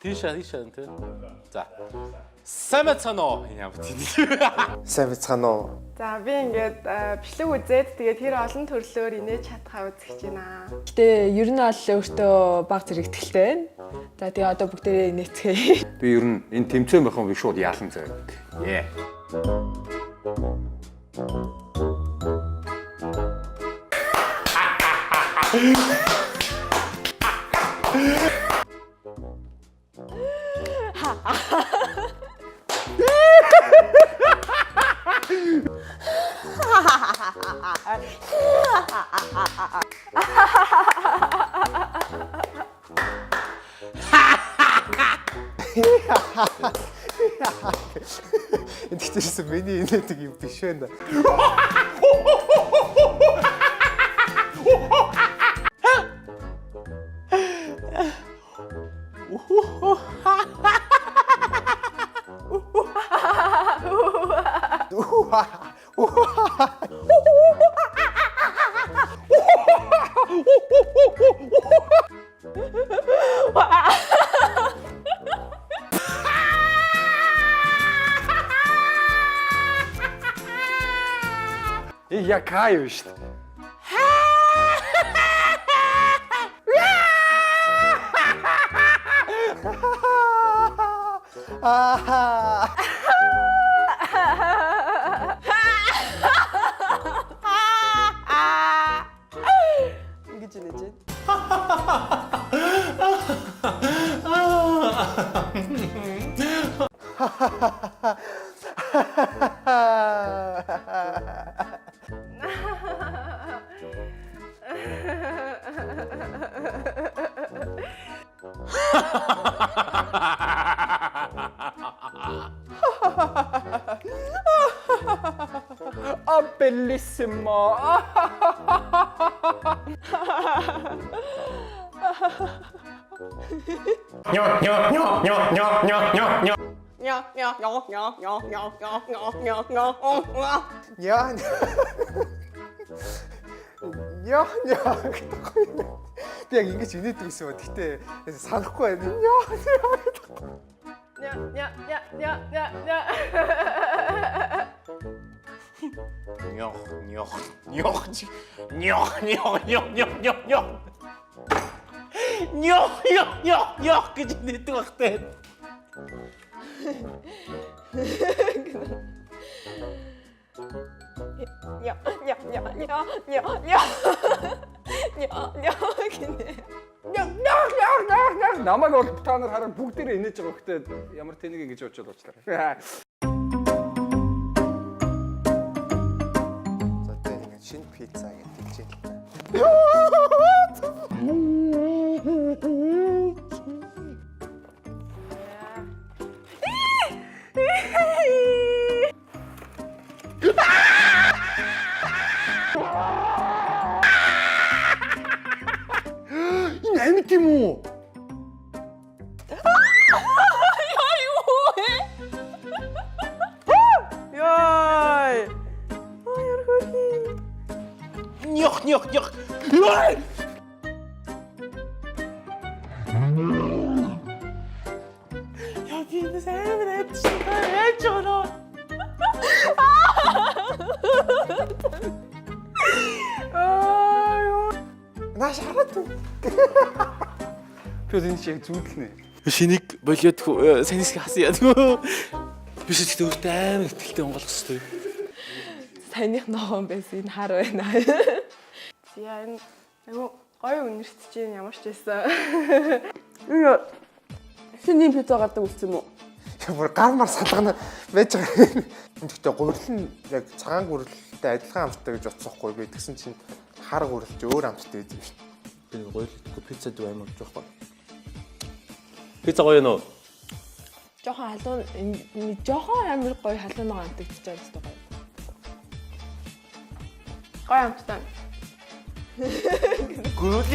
Тийш аа, тийш аа тий. За. Сайн байцгаана уу? Ямар тийм. Сайн байцгаана уу? За би ингээд бичлэг үзээд тэгээд тэр олон төрлөөр инээж чадхаа үзэж байна. Гэтэ ер нь бол өөртөө баг зэрэг ихтэй байна. За тэгээ одоо бүгдээрээ инээцгээе. Би ер нь энэ тэмцээн байх юм би шууд яалан заяа. Ее. Энэ тэгтээсэн миний инээдэг юм биш байна. Энэ яг кай юм шүү дээ. Аа. Ингэж инээж байна. А bellissimo. Ня ня ня ня ня ня ня ня ня ня ня. Яа. Яа яа гэдэг. Би яг ингэж инээдэг гэсэн юм. Гэтэ санахгүй байна. Яа яа гэдэг. Ня ня ня ня ня ня. Нёх, нёх, нёх. Нёх, нёх, нёх, нёх, нёх, нёх. Нёх, нёх, нёх, нёх гэж нэдэг багтай. Ня ня ня ня ня ня. Ня ня гинэ. Намайг бол та нар хараа бүгдээрээ инээж байгаа хөөхтэй ямар тэнийг ингэж очоод уучлаарай. За одоо ингэ шинэ пицца гэж хэлж байна. Энэ амьд юм уу? Яй. Ой, яр хөрхи. Нёх, нёх, нёх. Яа, би энэ амар айдсан. Яаж байгаа нөө? Аа ёо. Нааш хараад. Би бол энэ чи яг зүүдлэнэ. Шинийг болиод санийс хасан яа. Биш гэхдээ өөртөө амар ихтэй онгойлгох хэрэгтэй. Саяных ногоон байсан энэ хар байна. Яа энэ айгу гоё үнэртэж чинь ямар ч байсан. Энэ шинийн пицца гардаг үлдсэн юм уу? Бүр гар мар салгана байж байгаа. Энэ гэхдээ гурил нь яг цагаан гурилтай адилхан амттай гэж бодсохгүй би тэгсэн чинь хар гурил чи өөр амттай байд юм шүү. Би гоё л идэхгүй пицца дүү амар болж байгаа. Пицца гоё нөө. Жохон халуун энэ жохон амар гоё халуун ногоон амтагдчих жаа гэсэн гоё. Гоё амттай. Гүйл.